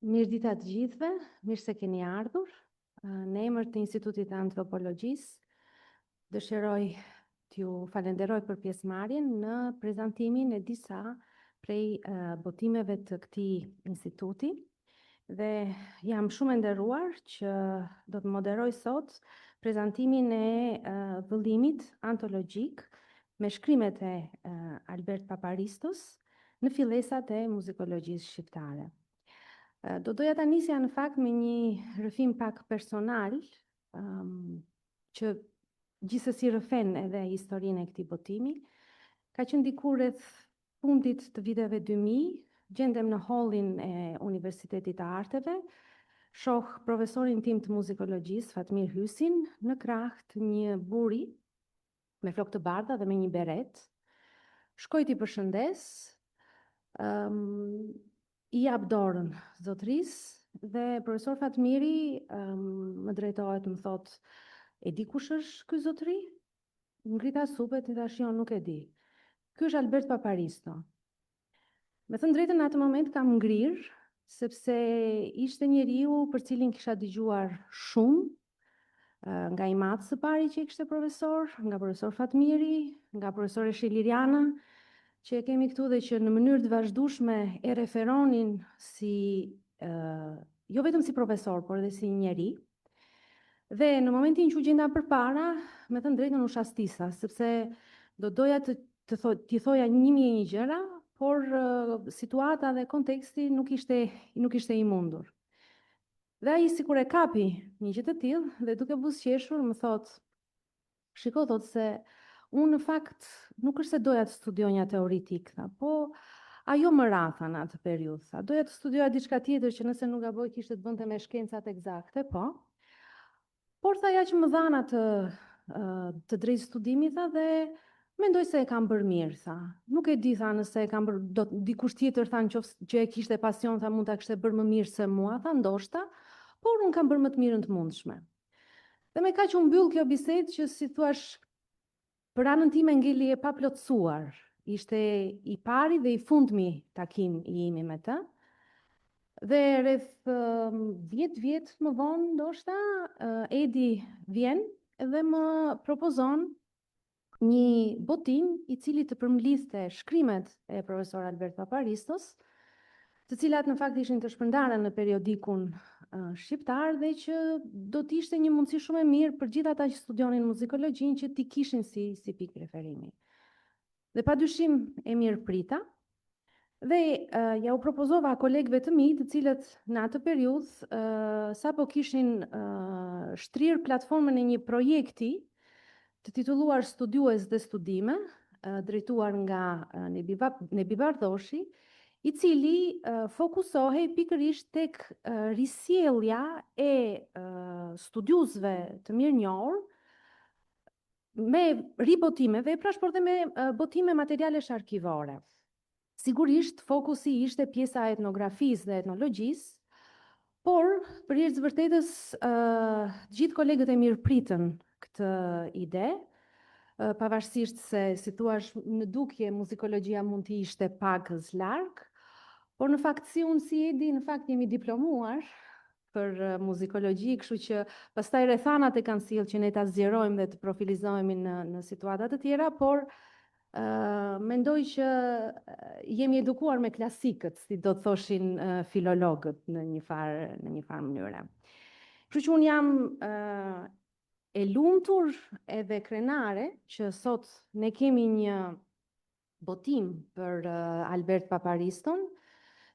Mirëdita të gjithëve, mirë se keni ardhur. Në emër të Institutit të Antropologjisë, dëshiroj t'ju falenderoj për pjesëmarrjen në prezantimin e disa prej botimeve të këtij instituti dhe jam shumë e nderuar që do të moderoj sot prezantimin e vëllimit antologjik me shkrimet e Albert Paparistos në fillesat e muzikologjisë shqiptare. Do doja ta nisja në fakt me një rrëfim pak personal, um, që gjithsesi rrëfen edhe historinë e këtij botimi. Ka qenë diku rreth fundit të viteve 2000, gjendem në hollin e Universitetit të Arteve, shoh profesorin tim të muzikologjisë, Fatmir Hysin, në krah të një burri me flokë të bardha dhe me një beret. Shkoj t'i përshëndes, um, i jap dorën zotërisë dhe profesor Fatmiri um, më drejtohet, më thotë, e di kush është ky zotëri? Ngrita supet i thashë jo, nuk e di. Ky është Albert Paparisto. Me thënë drejtën në atë moment kam ngrirë, sepse ishte njeriu për cilin kisha dëgjuar shumë, nga i madh së pari që e kishte profesor, nga profesor Fatmiri, nga profesoreshë Iliriana, që e kemi këtu dhe që në mënyrë të vazhdueshme e referonin si jo vetëm si profesor, por edhe si njeri. Dhe në momentin që u gjenda përpara, me thënë drejtën u shastisa, sepse do doja të të tho, t'i thoja 1001 gjëra, por situata dhe konteksti nuk ishte nuk ishte i mundur. Dhe ai sikur e kapi një gjë të tillë dhe duke buzëqeshur më thotë, shiko thotë se unë në fakt nuk është se doja të studionja teoritik, tha, po ajo më ra tha në atë periudhë, tha, doja të studioja diçka tjetër që nëse nuk gaboj kishte të bënte me shkencat ekzakte, po. Por tha ja që më dhanë atë të drejtë studimi, tha, dhe mendoj se e kam bërë mirë, tha. Nuk e di, tha, nëse e kam bërë, do, dikush tjetër, tha, në qoftë që e kishte pasion, tha, mund ta kishte bërë më mirë se mua, tha, ndoshta, por unë kam bërë më të mirën të mundshme. Dhe me kaq u mbyll kjo bisedë që, si thuash, për anën time ngeli e paplotësuar. Ishte i pari dhe i fundmi takim i imi me të. Dhe rreth 10 vjet më vonë, ndoshta, Edi vjen dhe më propozon një botim i cili të përmblidhte shkrimet e profesor Albert Paparistos, të cilat në fakt ishin të shpërndara në periodikun shqiptar dhe që do të ishte një mundësi shumë e mirë për gjithë ata që studionin muzikologjinë që t'i kishin si, si pikë referimi. Dhe pa dyshim e mirëprita, dhe uh, ja u propozova kolegëve të mi, të cilët në atë periudhë uh, sapo kishin uh, shtrirë platformën e një projekti të titulluar Studiues dhe Studime, drejtuar nga Nebi Bardhoshi, i cili fokusohej pikërisht tek risjellja e studiuesve të mirënjohur me ribotime veprash, por dhe me botime materialesh arkivore. Sigurisht, fokusi ishte pjesa e etnografisë dhe etnologjisë, por për hir të së vërtetës, të gjithë kolegët e mirëpritën këtë ide, pavarësisht se, si thuash, në dukje muzikologjia mund të ishte pakëz larg, por në fakt si unë si Edi, në fakt jemi diplomuar për muzikologji, kështu që pastaj rrethanat e kanë sjellë që ne ta zgjerojmë dhe të profilizohemi në në situata të tjera, por uh, mendoj që jemi edukuar me klasikët, si do të thoshin uh, filologët në një farë në një farë mënyre. Kështu që unë jam uh, e lumtur edhe krenare që sot ne kemi një botim për Albert Papariston,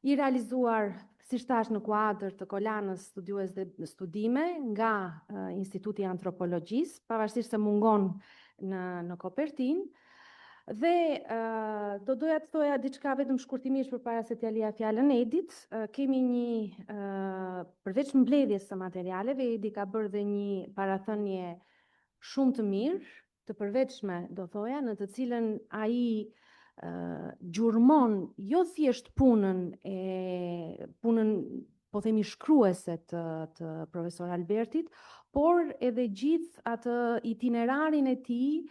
i realizuar, siç thashë, në kuadër të kolanës Studiues dhe Studime nga Instituti i Antropologjisë, pavarësisht se mungon në, në kopertinë. Dhe do doja të thoja diçka vetëm shkurtimisht përpara se t'ia lija fjalën Edit. Kemi një, përveç mbledhjes së materialeve, Edi ka bërë dhe një parathënie shumë të mirë, të përveçme, do thoja, në të cilën ai gjurmon jo thjesht punën e punën po themi shkruese të, të profesor Albertit, por edhe gjithë atë itinerarin e tij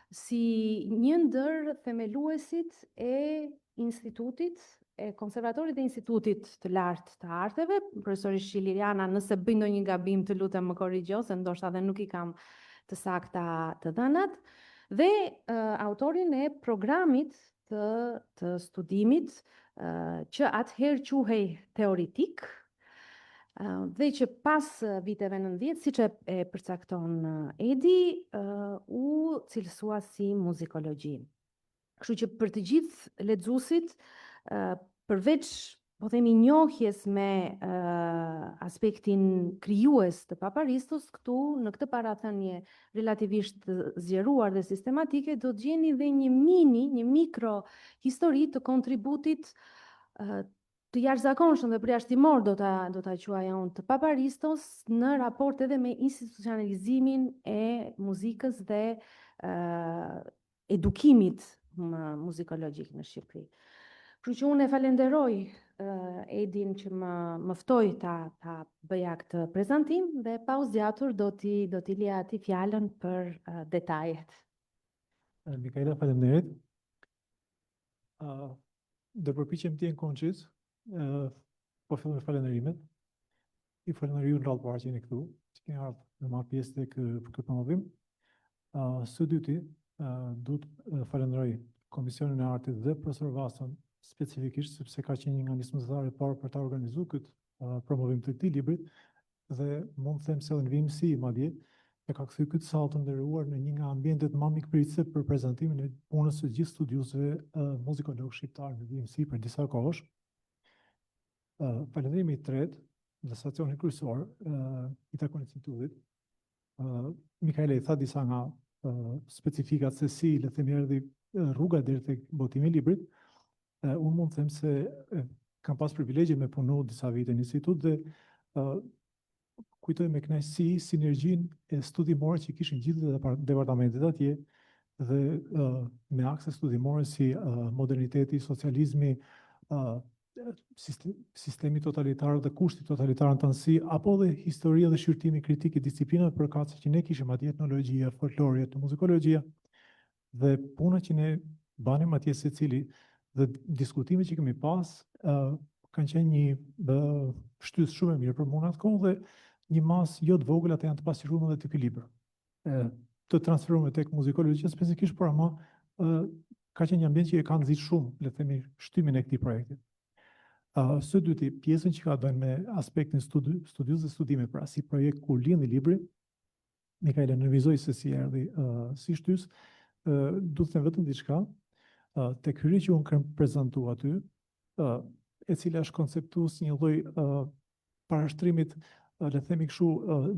si një ndër themeluesit e institutit e Konservatorit dhe Institutit të Lartë të Arteve. Profesoreshë Iliriana, nëse bëj ndonjë gabim, të lutem më korrigjo, se ndoshta dhe nuk i kam të sakta të dhënat, dhe autorin e programit të, të studimit që atëherë quhej teoritik, dhe që pas viteve 90, siç e, e përcakton Edi, u cilësua si muzikologji. Kështu që për të gjithë lexuesit, përveç po themi njohjes me aspektin krijues të Paparistos, këtu në këtë parathënie relativisht të zgjeruar dhe sistematike do të gjeni dhe një mini, një mikro histori të kontributit të jashtëzakonshëm dhe përjashtimor do ta do ta quaja unë të Paparistos në raport edhe me institucionalizimin e muzikës dhe edukimit muzikologjik në Shqipëri. Kështu që unë e falenderoj Edin që më më ftoi ta ta bëja këtë prezantim dhe pa u zgjatur do t'i do t'i lija atij fjalën për uh, detajet. Mikaela, faleminderit. Uh, do përpiqem të jem konciz. Uh, po filloj me falënderimet. Ju falënderoj ju në radhë parë që jeni këtu, që keni ardhur me marrë pjesë tek ky promovim. Uh, së dyti, uh, du të falënderoj Komisionin e Artit dhe profesor Vason specifikisht sepse ka qenë një nga nismëtarët e parë për ta organizuar këtë uh, promovim të këtij librit dhe mund të them se edhe në vijimësi madje e ka kthyer këtë sallë të nderuar në një nga ambientet më mikpritëse për prezantimin e punës së gjithë studiuesve uh, muzikologë shqiptarë në vijimësi për disa kohësh. Uh, Falënderimi i tretë dhe stacioni kryesor uh, i takon institutit. Uh, Mikaela i tha disa nga uh, specifikat se si, le të themi, erdhi rruga deri tek botimi i librit. Uh, unë mund të them se uh, kam pas privilegjin me punu disa vite në institut dhe uh, kujtoj me kënaqësi sinergjinë e studimore që kishin gjithë departamentet atje dhe uh, me akse studimore si uh, moderniteti, socializmi, uh, sistemi totalitar dhe kushti totalitar në tërësi, apo dhe historia dhe shqyrtimi kritik i disiplinave përkatëse që ne kishim atje etnologjia, folklori, etnomuzikologjia, dhe puna që ne banim atje secili dhe diskutimet që kemi pas, uh, kanë qenë një uh, shtysë shumë e mirë për mua në atë kohë dhe një masë jo të vogël atë janë të pasqyruar edhe te ky libër. Të transferuar tek muzikologjia specifikisht, por ama ka qenë një ambient që e ka nxitur shumë, le të themi, shtymin e këtij projekti. Uh, së dyti, pjesën që ka të bëjë me aspektin studi, studius dhe studime, pra si projekt kur lindi libri, Mikaela nënvizoi se si erdhi uh, si shtysë, uh, du të them vetëm diçka, uh, tek hyrja që unë kam prezantu aty, uh, e cila është konceptu si një lloj uh, parashtrimit, le të themi kështu,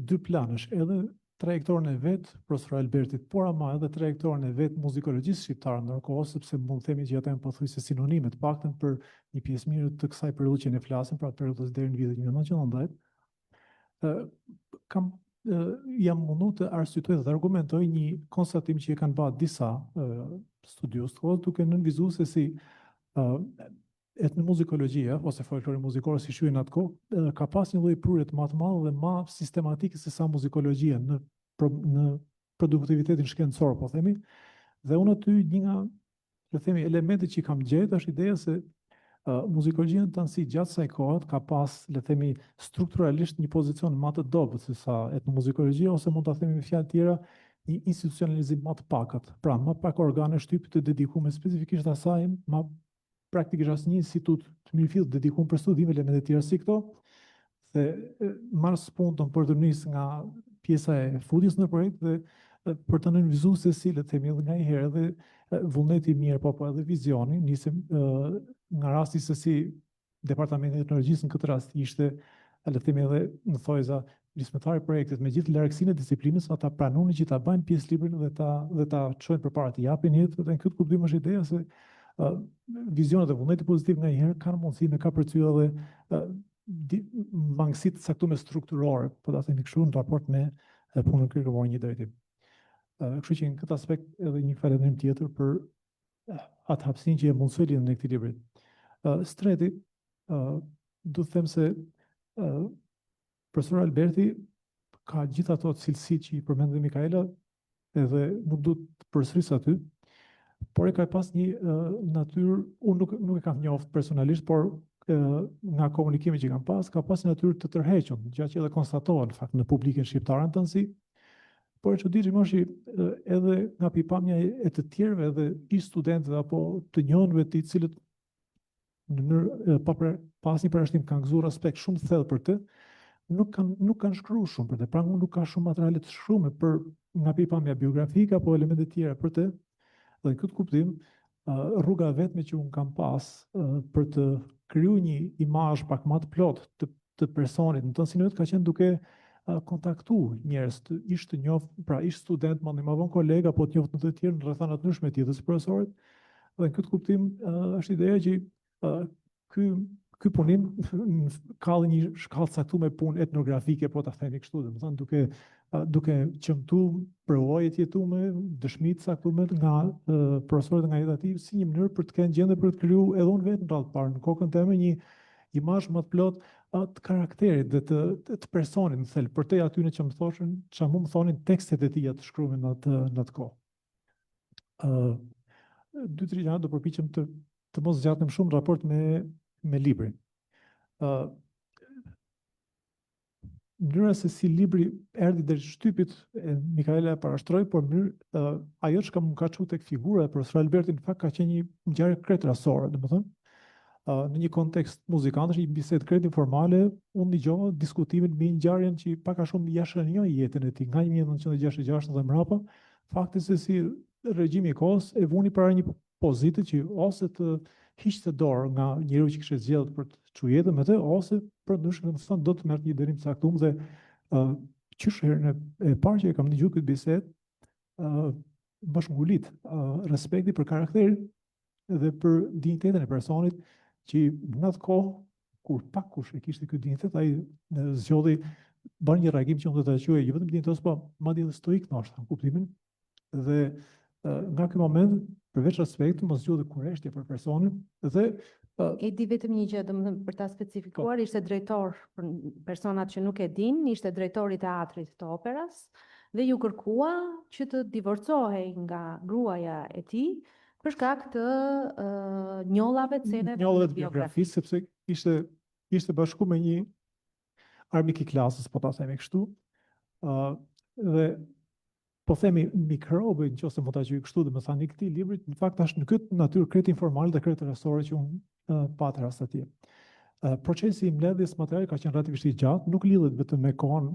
dy planësh, edhe trajektoren e vet profesor Albertit, por ama edhe trajektoren e vet muzikologjisë shqiptare ndërkohë, sepse mund të themi që ato janë pothuajse sinonime, të paktën për një pjesë mirë të kësaj periudhe që ne flasim, pra periudhës deri në vitin 1990. Ë kam jam mundu të arsyetoj dhe të argumentoj një konstatim që e kanë bërë disa studiues të kohës, duke nënvizuar se si etnomuzikologjia ose folklori muzikor si quhej në atë kohë, ka pas një lloj prurje të më të madhe dhe më sistematike se sa muzikologjia në në produktivitetin shkencor, po themi. Dhe unë aty një nga, le të themi, elementet që kam gjetë është ideja se uh, muzikologjia në tërësi gjatë kësaj kohe ka pas, le të themi, strukturalisht një pozicion më të dobët se sa etnomuzikologjia ose mund ta themi me fjalë tjera, një institucionalizim më të pakët. Pra, më pak organe shtypi të dedikuar specifikisht asaj, më praktikisht asnjë institut të mirëfilltë dedikuar për studime elemente të tjera si këto, dhe marr spunton për të nisë nga pjesa e futjes në projekt dhe për të nënvizuar se si le të themi edhe nganjëherë edhe vullneti i mirë po po edhe vizioni nisim nga rasti se si Departamenti i Etnologjisë në këtë rast ishte, le të themi edhe në thojza, nismëtar i projektit, me gjithë largësinë e disiplinës, ata pranuan që ta bëjnë pjesë librin dhe ta dhe ta çojnë përpara, t'i japin jetë, dhe në këtë kuptim është ideja se uh, vizionet dhe vullneti pozitiv nganjëherë kanë mundësi me kapërcy edhe uh, mangësi të caktuara strukturore, po ta themi kështu në raport me punën kërkimore një drejtim. Uh, kështu që në këtë aspekt edhe një falënderim tjetër për atë hapësinë që e mundësoi lindjen e këtij libri. Uh, së treti, uh, du të them se uh, profesor Alberti ka gjithë ato cilësi që i përmendi Mikaela, edhe nuk du të përsëris aty. Por e ka pas një natyrë, unë nuk nuk e kam njoft personalisht, por nga komunikimi që kam pas, ka pas një natyrë të tërhequr, gjë që edhe konstatohet në fakt në publikun shqiptar në tënësi. Por e çuditshme është që edhe nga pikëpamja e të tjerëve edhe ish studentëve apo të njohëve të cilët në mënyrë pa për, pa asnjë përjashtim kanë gëzuar respekt shumë të thellë për të, nuk kanë nuk kanë shkruar shumë për të. Pra nuk ka shumë materiale të shkruara për nga pikëpamja biografike apo elemente të tjera për të. Dhe në këtë kuptim, rruga e vetme që unë kam pas për të kriju një imazh pak më të plotë të të personit në tënësinë vet ka qenë duke kontaktu njerëz të ish të njoh, pra ish student, më më vonë kolega apo të njohur të tjerë në rrethana të ndryshme të jetës së profesorit. Dhe në këtë kuptim është ideja që ky ky punim ka dhe një shkallë caktuar punë etnografike, po ta themi kështu, domethënë duke duke qëmtu përvojë të jetume, dëshmi të caktuar nga profesorët nga jeta e tij, si një mënyrë për të qenë gjendje për të kriju edhe unë vetë në radhë parë në kokën teme një imazh më të plot të karakterit dhe të, të, të personit në thelb, përtej atyne që më thoshin, që mu më thonin tekstet e tija të shkruara në atë në atë kohë. Ë uh, dy tri gjëra do përpiqem të të mos zgjatem shumë në raport me me librin. Ë uh, mënyra se si libri erdhi deri shtypit e Mikaela e parashtroi, por mënyrë uh, ajo çka më ka çu tek figura e profesor Albertit në fakt ka qenë një ngjarje krejt rastësore, domethënë uh, në një kontekst muzikantësh, një bisedë krejt informale, unë dëgjova diskutimin mbi ngjarjen që pak a shumë ia shënjoi jetën e tij nga 1966 dhe mbrapa, fakti se si regjimi i kohës e vuni para një pozite që ose të hiqte dorë nga njeriu që kishte zgjedhur për të çu jetën me të, ose përndryshe domethënë do të merrte një dënim të caktuar dhe uh, qysh herën e, e parë që e kam dëgjuar këtë bisedë, uh, më është ngulit uh, respekti për karakterin dhe për dinjitetin e personit që në atë kohë kur pak kush e kishte këtë dinjitet, ai zgjodhi bën një reagim që unë do ta quaj jo vetëm dinjitoz, po madje edhe stoik ndoshta, në kuptimin Dhe nga ky moment, përveç respektit, më zgju dhe kureshtje për personin dhe E di vetëm një gjë, domethënë për ta specifikuar, po. ishte drejtor për personat që nuk e dinë, ishte drejtor i teatrit të operas dhe iu kërkua që të divorcohej nga gruaja e tij për shkak të uh, njollave të sceneve njollave të biografisë, sepse ishte ishte bashku me një armik i klasës, po ta themi kështu. Uh, dhe po themi mikrobi, në qoftë se mund ta quaj kështu, domethënë i këtij librit, në fakt është në këtë natyrë krejt informale dhe krejt rastësore që unë uh, pata rast atje. Uh, procesi i mbledhjes materialit ka qenë relativisht i gjatë, nuk lidhet vetëm me kohën,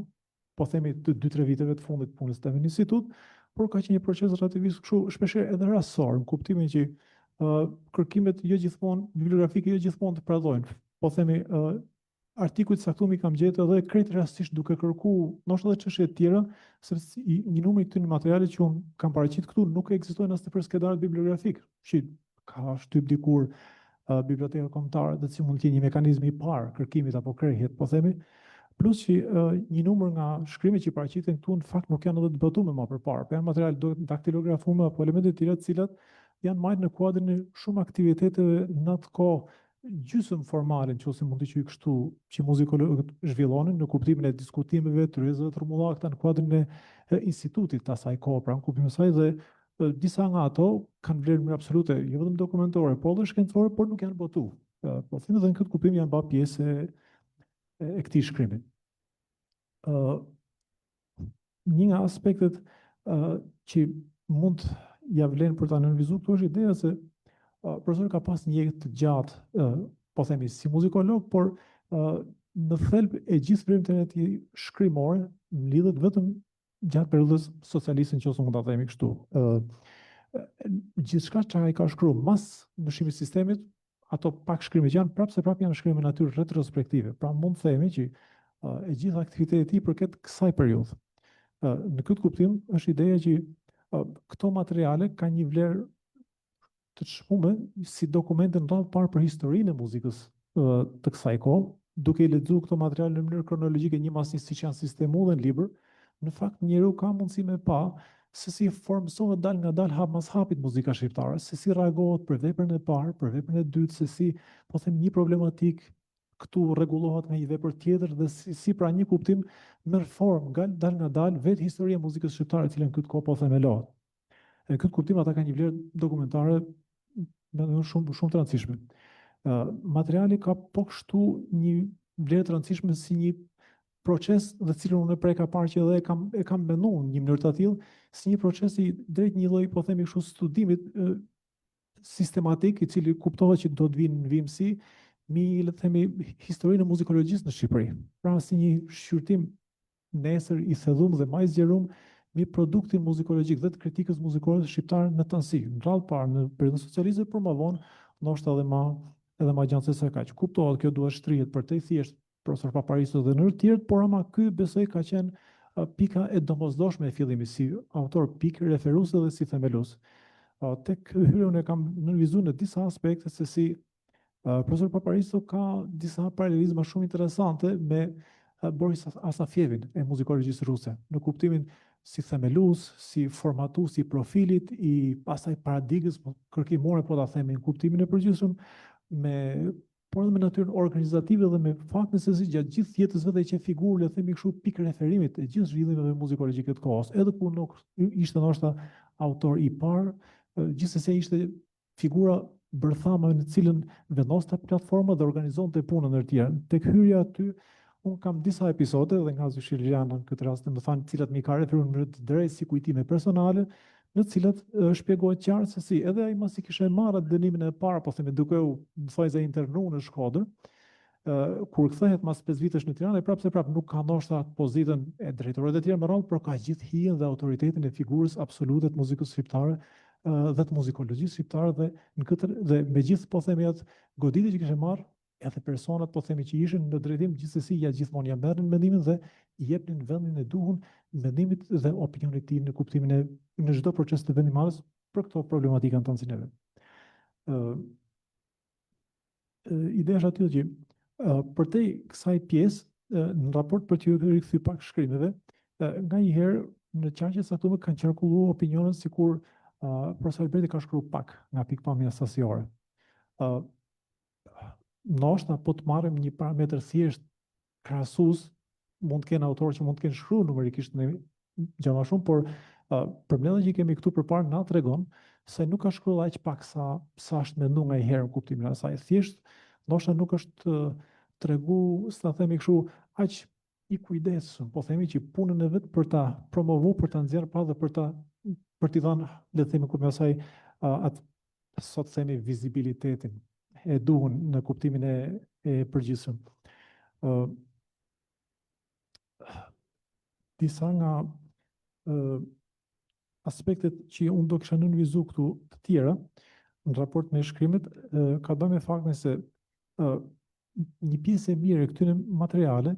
po themi të 2-3 viteve të fundit të punës teme në institut, por ka qenë një proces relativisht kështu shpeshherë edhe rastësor, në kuptimin që uh, kërkimet jo gjithmonë bibliografike jo gjithmonë të prodhojnë. Po themi uh, artikuj të caktuar i kam gjetur edhe krejt rastësisht duke kërku, ndoshta edhe çështje të tjera, sepse një numër i këtyre materialeve që unë kam paraqit këtu nuk ekzistojnë as nëpër skedarët bibliografik, që ka shtyp dikur uh, Biblioteka Kombëtare, dhe që mund të jetë një mekanizëm i parë kërkimit apo krehjet, po themi, plus që uh, një numër nga shkrimet që paraqiten këtu në fakt nuk janë edhe të botuar më përpara, po janë materiale daktilografuar apo elemente të tjera të cilat janë majtë në kuadrin e shumë aktiviteteve në atë kohë gjysmë formale, në qoftë se mund t'i quaj kështu, që muzikologët zhvillonin në kuptimin e diskutimeve, tryezave të rrumullakta në kuadrin e institutit të asaj kohe, pra në kuptimin e saj dhe disa nga ato kanë vlerë më absolute, jo vetëm dokumentore, por edhe shkencore, por nuk janë botu. Po themi dhe në këtë kuptim janë ba pjesë e, e këtij shkrimi. Ë një nga aspektet uh, që mund ja vlen për ta nënvizuar këtu është ideja se uh, profesori ka pas një jetë të gjatë, uh, po themi si muzikolog, por uh, në thelb e gjithë veprimtaria e tij shkrimore lidhet vetëm gjatë periudhës socialiste, nëse mund ta themi kështu. Ë uh, gjithçka që ai ka shkruar mas ndryshimit të sistemit, ato pak shkrime që janë, prapë se prapë janë shkrime me natyrë retrospektive. Pra mund të themi që uh, e gjithë aktiviteti i tij përket kësaj periudhe. Uh, në këtë kuptim është ideja që uh, këto materiale kanë një vlerë të çmuar si dokumente në radhë parë për historinë e muzikës uh, të kësaj kohe, duke i lexuar këto materiale në mënyrë kronologjike një mas një siç janë sistemuar në libër, në fakt njeriu ka mundësi me pa se si formësohet dal nga dal hap mas hapit muzika shqiptare, se si reagohet për veprën e parë, për veprën e dytë, se si, po them, një problematik këtu rregullohet nga një vepër tjetër dhe si, si pra një kuptim merr formë gal dal nga dal vetë historia e muzikës shqiptare e cila në këtë kohë po themelohet. Në këtë kuptim ata kanë një vlerë dokumentare mendoj shumë shumë të rëndësishme. Uh, materiali ka po kështu një vlerë të rëndësishme si një proces dhe të cilën unë e preka parë që edhe e kam e kam menduar në një mënyrë të tillë si një proces i drejt një lloj po themi kështu studimit sistematik i cili kuptohet që do të vinë në vijimësi mi le të themi historinë e muzikologjisë në Shqipëri. Pra si një shqyrtim nesër i thellum dhe ma i zgjerum mbi produktin muzikologjik dhe të kritikës muzikore shqiptare në tërësi, në radhë parë në periudhën socialiste, por më vonë ndoshta edhe ma edhe ma gjatë se sa kaq. Kuptohet kjo duhet shtrihet përtej thjesht profesor Paparistos dhe ndër të tjerët, por ama ky besoj ka qenë pika e domosdoshme e fillimit si autor pikë referuese dhe si themelues. Tek hyrja unë e kam nënvizuar në disa aspekte se si Profesor Paparisto ka disa paralelizma shumë interesante me Boris Asafievin e muzikologjisë ruse, në kuptimin si themelues, si formatues i profilit, i pastaj paradigmës po, kërkimore, po ta themi në kuptimin e përgjithshëm, me por edhe me natyrën organizative dhe me faktin se si gjatë gjithë jetës vet ai qe figurë, le të themi kështu, pikë referimit e gjithë zhvillimeve muzikologjike të kohës, edhe kur nuk ishte ndoshta autor i parë, gjithsesi ishte figura bërthama në të cilën vendoste platforma dhe organizonte punën ndër të tjera. Tek hyrja aty, unë kam disa episode dhe nga zyshi Liliana në këtë rast, më thanë cilat m'i ka referuar në mënyrë të drejtë si kujtime personale, në të cilat shpjegohet qartë se si edhe ai masi kishte marrë atë dënimin e parë, po themi duke u në thonjëza internu në Shkodër, kur kthehet mas 5 vitesh në Tiranë, prapë se prapë nuk ka ndoshta atë pozitën e drejtorit e tjerë me radhë, por ka gjithë hijen dhe autoritetin e figurës absolute të muzikës shqiptare dhe të muzikologjisë shqiptare dhe në këtë dhe me gjithë po themi atë goditje që kishte marrë, edhe personat po themi që ishin në drejtim gjithsesi ja gjithmonë ja merrnin mendimin dhe i jepnin vendin e duhur mendimit dhe opinionit të tij në kuptimin e në çdo proces të vendimmarrjes për këto problematika në tërësinë e vet. Ë ideja është aty që përtej kësaj pjesë në raport për t'ju rikthy pak shkrimeve, nganjëherë në qarqe të caktuara kanë qarkulluar opinionet sikur uh, profesor Alberti ka shkruar pak nga pikëpamja sasiore. Uh, ndoshta po të marrim një parametër thjesht krahasues, mund të kenë autorë që mund të kenë shkruar numerikisht në gjë më shumë, por uh, përmbledhja që kemi këtu përpara na tregon se nuk ka shkruar aq pak sa sa është menduar nganjëherë në kuptimin e asaj. Thjesht ndoshta nuk është tregu, si ta themi kështu, aq i kujdesshëm, po themi që punën e vet për ta promovu, për ta nxjerrë pa dhe për ta për t'i dhënë, le të themi kuptimin e asaj, uh, atë sot themi vizibilitetin e duhur në kuptimin e e përgjithshëm. Ë uh, disa nga ë uh, aspektet që unë do kisha nënvizu këtu të tjera në raport me shkrimet uh, ka të bëjë me faktin se uh, një pjesë e mirë e këtyre materiale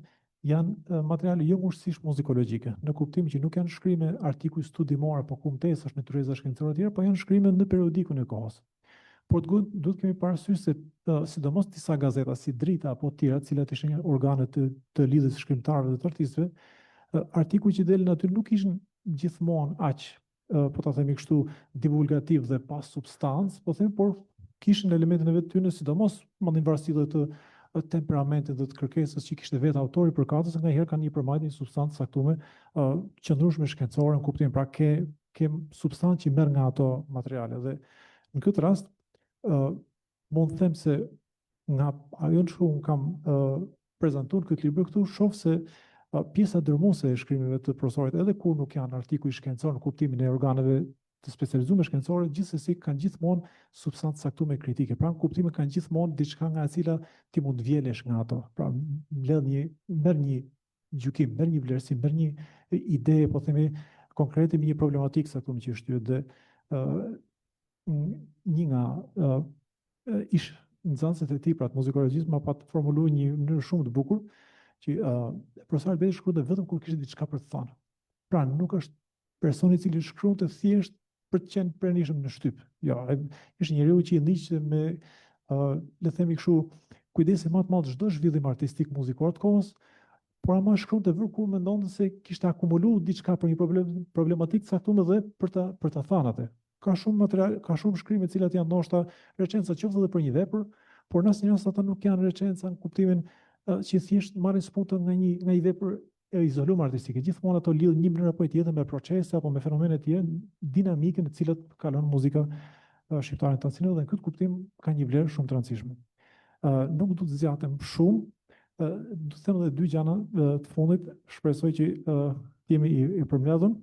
janë materiale jo ngushtësisht muzikologjike, në kuptim që nuk janë shkrime artikuj studimor apo kumtesash në tryeza shkencore të tjera, po janë shkrime në periodikun e kohës. Por duhet të kemi parasysh se sidomos disa gazeta si Drita apo të tjera, të cilat ishin organe të të lidhjes së shkrimtarëve dhe të artistëve, artikujt që delin aty nuk ishin gjithmonë aq po ta themi kështu, divulgativ dhe pa substancë, po themi, por kishin elementin e vet tyre, sidomos në varësi dhe të temperamentit dhe të kërkesës që kishte vetë autori përkatës, nganjëherë kanë një përmbajtje, një substancë caktuar, qëndrueshme shkencore në kuptim, pra ke ke substancë që merr nga ato materiale dhe në këtë rast mund të them se nga ajo që unë kam uh, prezantuar në këtë libër këtu, shoh se uh, pjesa dërmuese e shkrimeve të profesorit, edhe kur nuk janë artikuj shkencor në kuptimin e organeve të specializuara shkencore, gjithsesi kanë gjithmonë substancë caktuar kritike. Pra në kuptimin kanë gjithmonë diçka nga e cila ti mund të vjelesh nga ato. Pra mbledh një merr një gjykim, merr një vlerësim, merr një ide, po themi konkrete mbi një problematikë caktuar që shtyhet dhe uh, një nga uh, ish nxënësit e tij pra të muzikologjisë ma pat formuluar një mënyrë shumë të bukur që uh, profesor Alberti shkruante vetëm kur kishte diçka për të thënë. Pra nuk është personi i cili shkruante thjesht për të qenë pranishëm në shtyp. Jo, ai ishte njeriu që i ndiqte me uh, le të themi kështu kujdesin më të madh çdo zhvillim artistik muzikor të kohës, por ama shkruante vetëm kur mendonte se kishte akumuluar diçka për një problem problematikë të caktuar dhe për ta për ta thënë atë. Ka shumë material, ka shumë shkrime të cilat janë ndoshta recenca qoftë edhe për një vepër, por në asnjë rast ata nuk janë recenca në kuptimin që thjesht marrin spunto nga një nga një vepër. e izoluar artistike. Gjithmonë ato lidhen një mënyrë apo tjetër me procese apo me fenomene të tjera dinamike në të cilat kalon muzika shqiptare në të dhe në këtë kuptim ka një vlerë shumë të rëndësishme. Nuk du të zgjatem shumë, do të them edhe dy gjëra të fundit, shpresoj që të jemi i, i përmbledhur.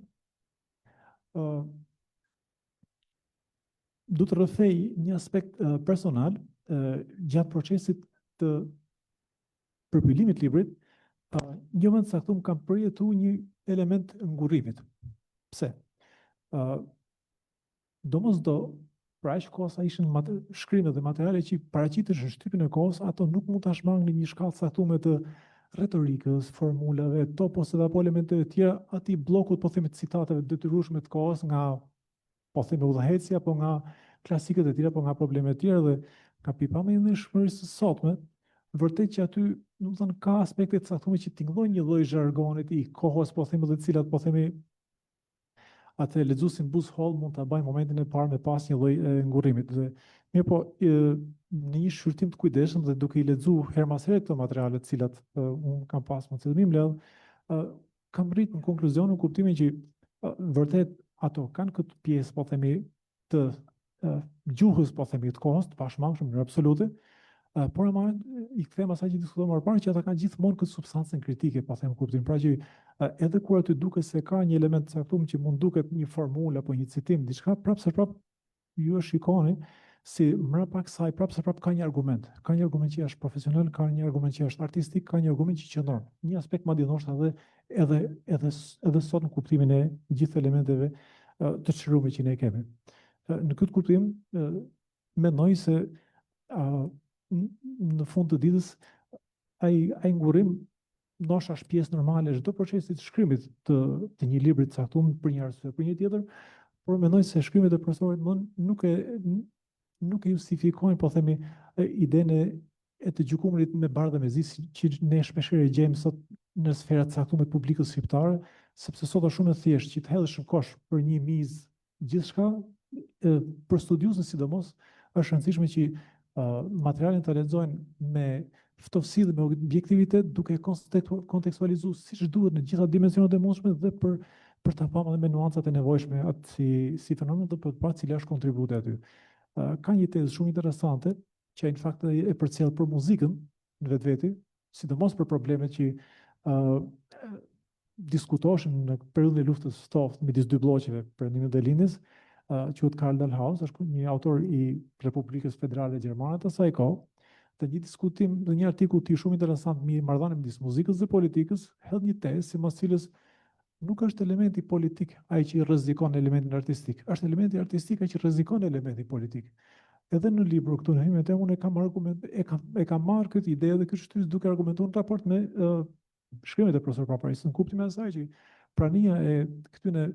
Do të rrëfej një aspekt personal gjatë procesit të përpilimit të librit, një moment të caktuar kam përjetuar një element ngurrimit. Pse? Domosdo, për aq kohë sa ishin shkrime dhe materiale që paraqiteshin në shtypin e kohës, ato nuk mund ta shmangnin një shkallë të caktuar të retorikës, formulave, toposeve apo elementeve të tjera, atij bllokut, po themi, citateve të detyrueshme të kohës nga, po themi, udhëheqësi apo nga klasikët e tjera apo nga probleme të tjera dhe nga pikëpamja e ndjeshmërisë së sotme, vërtet që aty, domethënë, ka aspekte të caktuara që tingëllojnë një lloj zhargonit i kohës, po themi, dhe të cilat, po themi, atë lexuesin buzëhollë mund ta bëjë momentin e parë me pas një lloj ngurrimit. Dhe mirëpo, në një shqyrtim të kujdesshëm dhe duke i lexuar herë mas here këto materiale të cilat unë kam pas mundësi të m'i mbledh, kam rrit në konkluzion në kuptimin që vërtet ato kanë këtë pjesë, po themi, të gjuhës, po themi, të kohës, të pashmangshme në mënyrë absolute, por ama i kthem asaj që diskutuam më parë që ata kanë gjithmonë këtë substancën kritike, po them kuptim. Pra që edhe kur aty duket se ka një element të caktuar që mund duket një formulë apo një citim, diçka, prapë se prapë ju e shikoni si mbrapa kësaj prapë se prapë ka një argument. Ka një argument që është profesional, ka një argument që është artistik, ka një argument që qëndron. Një aspekt madje ndoshta edhe edhe edhe edhe sot në kuptimin e gjithë elementeve të çlirume që ne kemi. Në këtë kuptim, mendoj se në fund të ditës ai ai ngurrim ndoshta është pjesë normale e çdo procesi të shkrimit të të një libri të caktuar për një arsye për një tjetër, por mendoj se shkrimet e profesorit më nuk e nuk e justifikojnë, po themi, idenë e të gjykuarit me bardhë dhe me zi, që ne shpeshherë e gjejmë sot në sfera të caktuara të publikës shqiptare, sepse sot është shumë e thjeshtë që të hedhësh në kosh për një mizë gjithçka, për studiuesin sidomos është e rëndësishme që materialin ta lexojnë me ftohtësi dhe me objektivitet duke e kontekstualizuar siç duhet në gjitha dimensionet e mundshme dhe për për ta parë edhe me nuancat e nevojshme atë si si fenomen dhe për të parë cila është kontributi aty. Ka një tezë shumë interesante që në fakt e përcjell për muzikën në vetvete, sidomos për problemet që uh, diskutoheshin në periudhën e luftës së ftohtë midis dy blloqeve, Perëndimit dhe Lindjes, uh, quhet Karl Dahlhaus, është një autor i Republikës Federale Gjermane të asaj kohe, dhe një diskutim dhe një artikull tij shumë interesant mbi marrëdhënien midis muzikës dhe politikës, hedh një tezë sipas cilës nuk është elementi politik ai që rrezikon elementin artistik, është elementi artistik ai që rrezikon elementin politik. Edhe në libër këtu në hymjen unë e kam argument e kam e kam marrë këtë ide dhe këtë shtysë duke argumentuar në raport me uh, shkrimet e profesor Paparisë, në kuptimin e asaj që prania e këtyre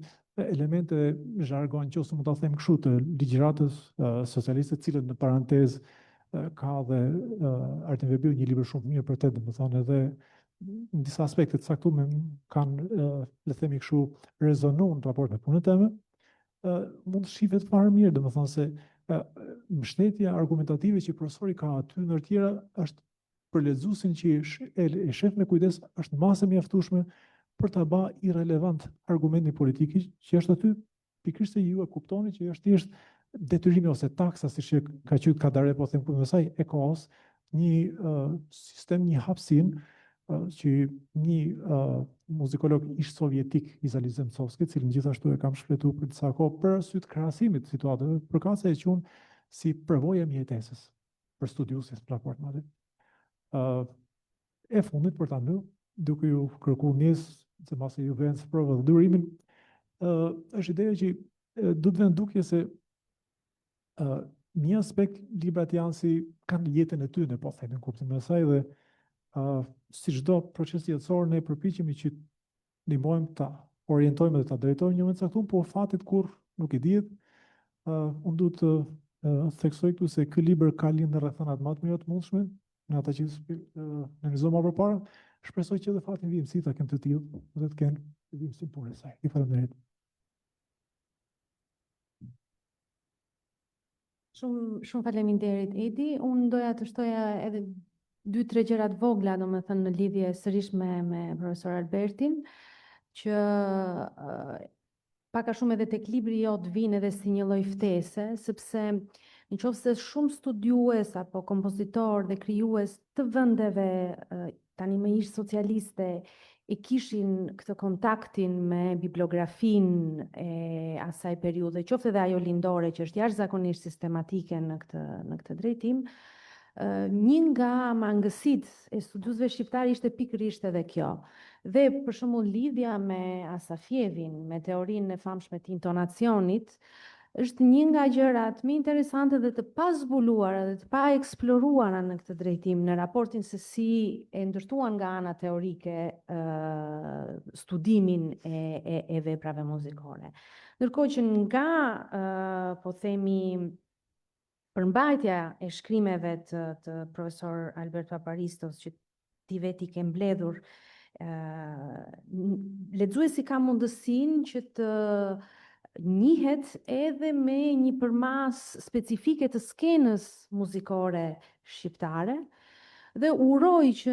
elementeve zhargon, nëse mund ta them kështu, të ligjëratës uh, socialiste, të cilët në parantezë uh, ka dhe uh, Artin Vehbiu një libër shumë të mirë për të, domethënë edhe në disa aspekte të caktuara kanë, uh, le të themi kështu, rezonuar në raport me punën time, uh, mund të shifet fare mirë, domethënë se uh, mbështetja argumentative që profesori ka aty ndër tjera është për lexuesin që e, e shef me kujdes është masë e mjaftueshme për ta ba irrelevant argumentin politik që është aty pikërisht se ju e kuptoni që është thjesht detyrimi ose taksa siç e ka quajtur Kadare po them kuptimin e saj e kohës një uh, sistem një hapësinë uh, që një uh, muzikolog ish sovjetik Isali Zemcovski, cilin gjithashtu e kam shfletuar për disa kohë për arsye të krahasimit të situatave, përkatëse e quan si përvojë e mbijetesës për studiuesit në raport me atë. Uh, e fundit për ta mbyll, duke ju kërkuar ndjesë, se mbase ju vjen sprovë dhe durimin, uh, është ideja që uh, do të vë në dukje se uh, një aspekt librat janë si kanë jetën e tyre, po themi në kuptimin e saj dhe uh, si çdo proces jetësor ne përpiqemi që ndihmojmë ta orientojmë dhe ta drejtojmë një moment të caktuar, por fatit kur nuk i dihet. Uh, unë du të uh, theksoj këtu se ky libër ka lindur në rrethanat më të mira të mundshme, në ata që uh, nënvizova më përpara, shpresoj që edhe fatin vijimësi ta kem të tillë dhe të kenë vijimësi punën e saj. Ju faleminderit. Shumë shumë faleminderit Edi. Unë doja të shtoja edhe Dy, tre gjëra të vogla, domethënë në lidhje sërish me, me profesor Albertin, që pak a shumë edhe tek libri jot vijnë edhe si një lloj ftese, sepse në qoftë se shumë studiues apo kompozitorë dhe krijues të vendeve tani më ish socialiste e kishin këtë kontaktin me bibliografinë e asaj periudhe, qoftë edhe ajo lindore që është jashtëzakonisht sistematike në këtë në këtë drejtim, një nga mangësitë e studiuesve shqiptarë ishte pikërisht edhe kjo. Dhe për shembull lidhja me Asafjevin, me teorinë e famshme të intonacionit, është një nga gjërat më interesante dhe të pazbuluara dhe të paeksploruara në këtë drejtim, në raportin se si e ndërtuan nga ana teorike studimin e, e, e veprave muzikore. Ndërkohë që nga, po themi, përmbajtja e shkrimeve të, të profesor Albert Paparistos, që ti vetë i ke mbledhur, lexuesi ka mundësinë që të njihet edhe me një përmasë specifike të skenës muzikore shqiptare, dhe uroj që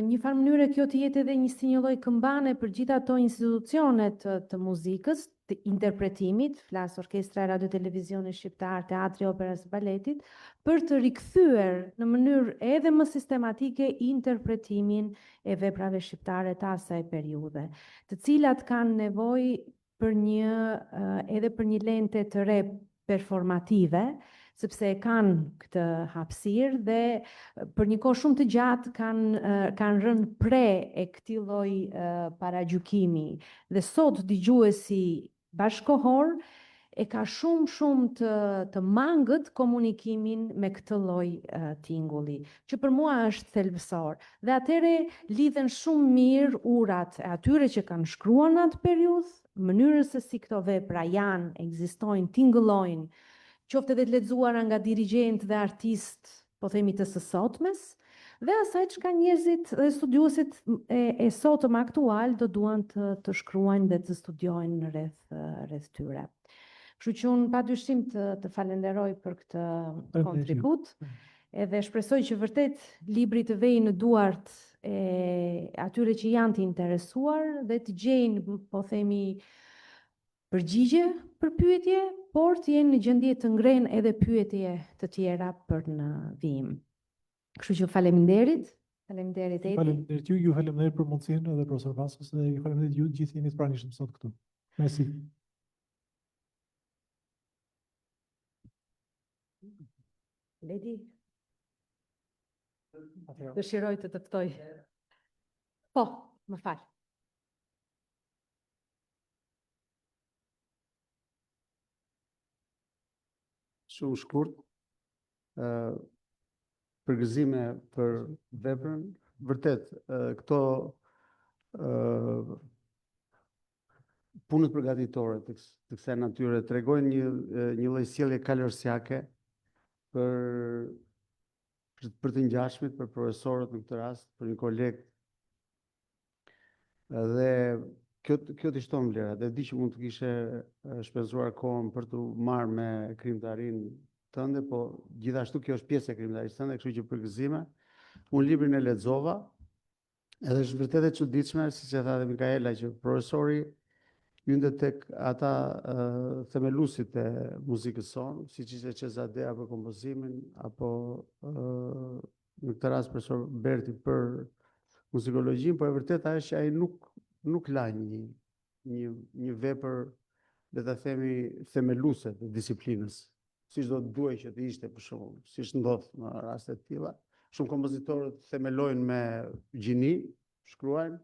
një farë mënyre kjo të jetë edhe një si një lloj këmbane për gjithë ato institucione të, të muzikës, të interpretimit, flas Orkestra e Radio Televizionit Shqiptar, Teatri i Operës e Baletit, për të rikthyer në mënyrë edhe më sistematike interpretimin e veprave shqiptare të asaj periudhe, të cilat kanë nevojë për një edhe për një lente të re performative, sepse e kanë këtë hapësirë dhe për një kohë shumë të gjatë kanë kanë rënë pre e këtij lloj paragjykimi. Dhe sot dëgjuesi bashkëkohor e ka shumë shumë të të mangët komunikimin me këtë lloj tingulli, që për mua është thelbësor. Dhe atëherë lidhen shumë mirë urat e atyre që kanë shkruar në atë periudhë, mënyrën se si këto vepra janë, ekzistojnë, tingëllojnë, qoftë edhe të lexuara nga dirigjentë dhe artistë, po themi të së sotmes, dhe asaj çka njerëzit dhe studiuesit e, e sotëm aktual do duan të, të shkruajnë dhe të studiojnë rreth rreth tyre. Kështu që unë pa dyshim të, të falenderoj për këtë kontribut, edhe shpresoj që vërtet libri të vejë në duart e atyre që janë të interesuar dhe të gjejnë, po themi, përgjigje për pyetje, por të jenë në gjendje të ngrenë edhe pyetje të tjera për në vijim. Kështu që faleminderit. Faleminderit Edi. Faleminderit ju, ju faleminderit për mundësinë edhe profesor Vasos dhe ju faleminderit ju gjithë jeni të pranishëm sot këtu. Merci. Ledi. Dëshiroj të të ftoj. Po, më fal. Shumë shkurt. Ë përgëzime për veprën. Vërtet, këto ë punët përgatitore të, të kësaj natyre tregojnë një një lloj sjellje kalorësiake për për të ngjashmit, për profesorët në këtë rast, për një koleg Dhe kjo kjo t'i shton vlerat. E di që mund të kishe shpenzuar kohën për t'u marrë me krijimtarinë tënde, po gjithashtu kjo është pjesë e krijimtarisë tënde, kështu që përgëzime. Unë librin e lexova, edhe është vërtet e çuditshme, siç e tha edhe Mikaela, që profesori hynte tek ata uh, themeluesit e muzikës sonë, siç ishte Çezadea për kompozimin, apo uh, në këtë rast profesor Berti për muzikologjinë, por e vërteta është që ai nuk nuk la një një një vepër le ta themi themeluese të disiplinës, siç do të duhej që të ishte për shembull, siç ndodh në raste të tilla. Shumë kompozitorët themelojnë me gjini, shkruajnë,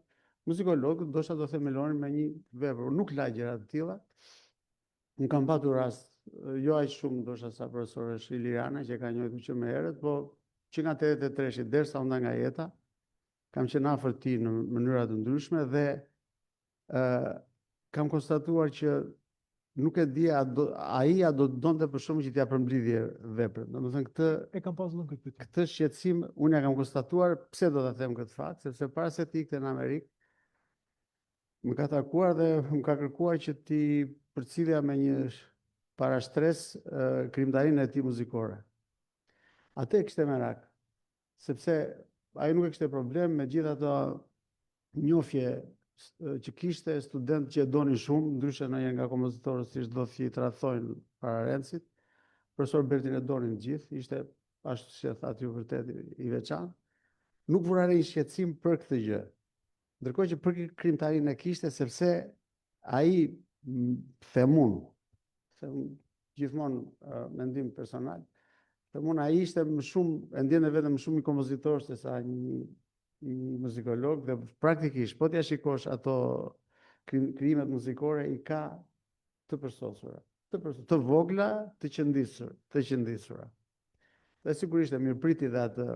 muzikologët ndoshta do themelonin me një vepër, nuk la gjëra të tilla. Unë kam patur rast, jo aq shumë ndoshta sa profesoreshë Iliriana që e ka njohur që më herët, po që nga 83-shi derisa u nda nga jeta, kam qenë afër tij në mënyra të ndryshme dhe ë kam konstatuar që nuk e di a do ai a do të donte për shembull që t'ia përmblidhje veprën. Domethënë këtë e kam pasur këtë pyetje. Këtë shqetësim unë ja kam konstatuar, pse do ta them këtë fakt, sepse para se të ikte në Amerikë, Më ka takuar dhe më ka kërkuar që t'i përcillja me një parashtresë krijimtarinë e tij muzikore. Atë e kishte merak, sepse ai nuk e kishte problem me gjithë ato njohje që kishte studentë që e donin shumë, ndryshe ndonjëherë nga kompozitorët si do që i tradhtojnë pararendësit. Profesor Bertin e donin të gjithë, ishte ashtu si e thatë ju vërtet i veçantë. Nuk vura re një shqetësim për këtë gjë. Ndërkohë që për krijimtarinë e kishte sepse ai them unë, them gjithmonë mendim personal, them unë ai ishte më shumë, e ndjente veten më shumë një kompozitor se sa një një muzikolog dhe praktikisht po t'ia shikosh ato krijimet muzikore i ka të përsosura, të përsosura, të vogla, të qëndisur, të qëndisura. Dhe sigurisht e mirëpriti dhe atë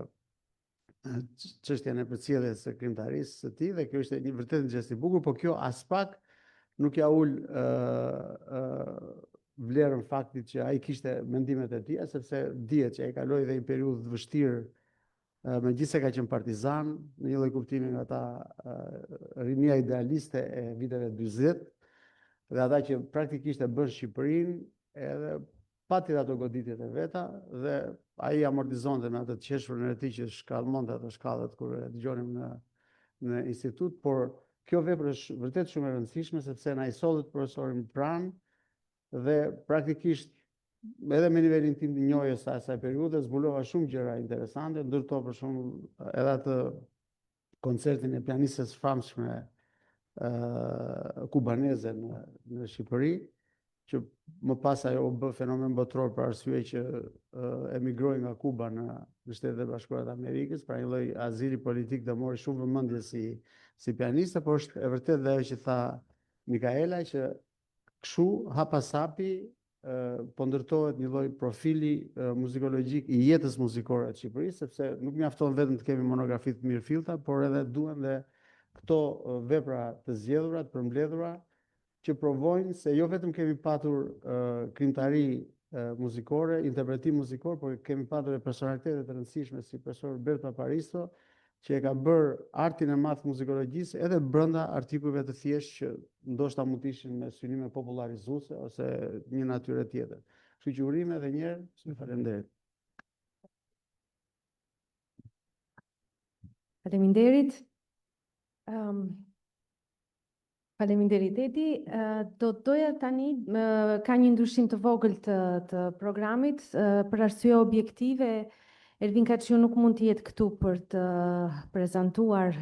çështjen e përcjelljes së krijimtarisë së tij dhe kjo ishte një vërtet një gjest i bukur, por kjo aspak nuk ia ul ë ë vlerën faktit që ai kishte mendimet e tija, sepse dihet që ai kaloi dhe një periudhë të vështirë megjithëse ka qenë partizan, në një lloj kuptimi nga ata rinia idealiste e viteve 40, dhe ata që praktikisht e bënë Shqipërinë, edhe pati ato goditjet e veta dhe ai amortizonte me atë të qeshurën e tij që shkallmonte ato shkallët kur e dëgjonim në në institut, por kjo vepër është vërtet shumë e rëndësishme sepse na i sollët profesorin pranë dhe praktikisht edhe me nivelin tim të njohjes së asaj periudhe zbulova shumë gjëra interesante, ndër to për shembull edhe atë koncertin e pianistes famshme uh, kubaneze në në Shqipëri, që më pas ajo u bë fenomen botëror për arsye që uh, emigroi nga Kuba në në Shtetet e Bashkuara të Amerikës, pra një lloj azili politik dhe mori shumë vëmendje si si pianiste, por është e vërtetë dhe ajo që tha Mikaela që Kështu, hap pas hapi, po ndërtohet një lloj profili muzikologjik i jetës muzikore të Shqipërisë, sepse nuk mjafton vetëm të kemi monografi të mirëfillta, por edhe duhen dhe këto vepra të zgjedhura, të përmbledhura, që provojnë se jo vetëm kemi patur krijimtari muzikore, interpretim muzikor, por kemi patur edhe personalitete të rëndësishme si profesor Bert Paparisto, që e ka bërë artin e madh të muzikologjisë edhe brenda artikujve të thjeshtë që ndoshta mund të ishin me synime popullarizuese ose një natyre tjetër. Kështu që urime edhe një herë, faleminderit. Faleminderit. Um, Faleminderit Edi. Do të doja tani ka një ndryshim të vogël të të programit për arsye objektive. Ervin Kaçiu nuk mund të jetë këtu për të prezantuar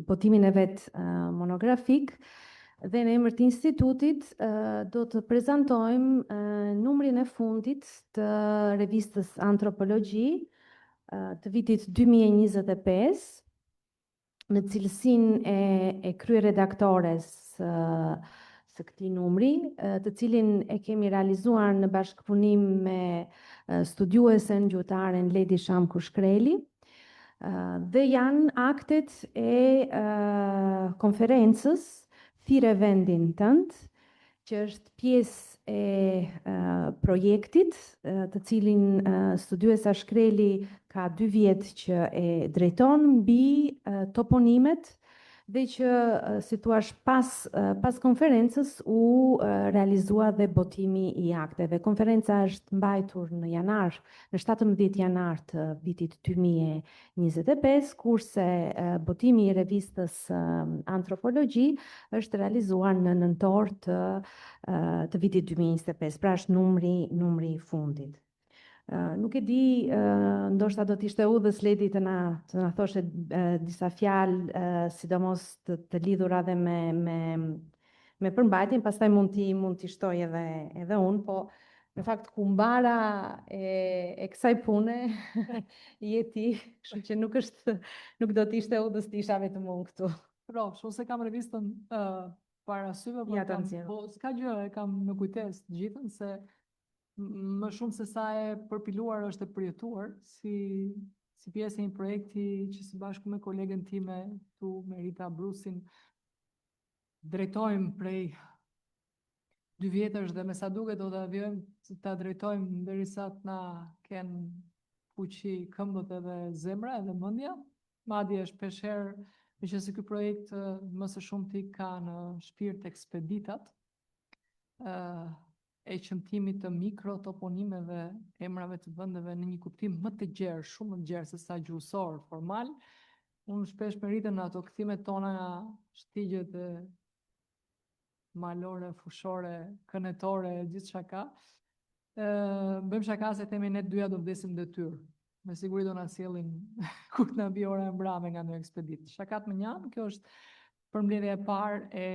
botimin e vet monografik dhe në emër të institutit do të prezantojmë numrin e fundit të revistës Antropologji të vitit 2025 në cilësinë e, e kryeredaktores së, së këtij numri, të cilin e kemi realizuar në bashkëpunim me studiuesen gjuhëtaren Ledi Shamku Shkreli, dhe janë aktet e konferencës Thirre vendin tënd, që është pjesë e projektit, të cilin studiuesja Shkreli ka dy vjet që e drejton mbi toponimet dhe që, si thua, pas, pas konferencës u realizua dhe botimi i akteve. Konferenca është mbajtur në janar, në 17 janar të vitit 25, kurse botimi i revistës Antropologji është realizuar në nëntor të të vitit 2025, pra është numri numri i fundit. Nuk e di, ndoshta do të ishte udhës Ledi të na të na thoshe disa fjalë, sidomos të, të lidhura dhe me me me përmbajtjen, pastaj mund t'i mund t'i shtoj edhe edhe unë, po në fakt kumbara e, e kësaj pune je ti, kështu që nuk është nuk do të ishte udhës të isha vetëm unë këtu. Rrofsh, unë s'e kam revistën uh, para syve, po, Ja, ta kam, nxjerr. po s'ka gjë, e kam në kujtesë të gjithën, se më shumë se sa e përpiluar është e përjetuar, si, si pjesë e një projekti që së bashku me kolegen time këtu, Merita Brusin, drejtojmë prej dy vjetësh dhe me sa duket do ta vijojmë ta drejtojmë derisa të na kenë fuqi këmbët edhe zemra edhe mendja. Madje shpeshherë, meqenëse ky projekt më së shumti ka në shpirt ekspeditat, ë. e qëmtimit të mikrotoponimeve, emrave të vendeve në një kuptim më të gjerë, shumë më të gjerë se sa gjuhësor, formal. Unë shpesh me Ritën në ato kthimet tona nga shtigjet e malore, fushore, kënetore, gjithçka ka. Ë, bëjmë shaka se themi ne të dyja do vdesim në detyrë. Me siguri do na sjellin kur të na bie ora e mbrame nga ndonjë ekspeditë. Shakat më njanë, kjo është përmbledhja e parë e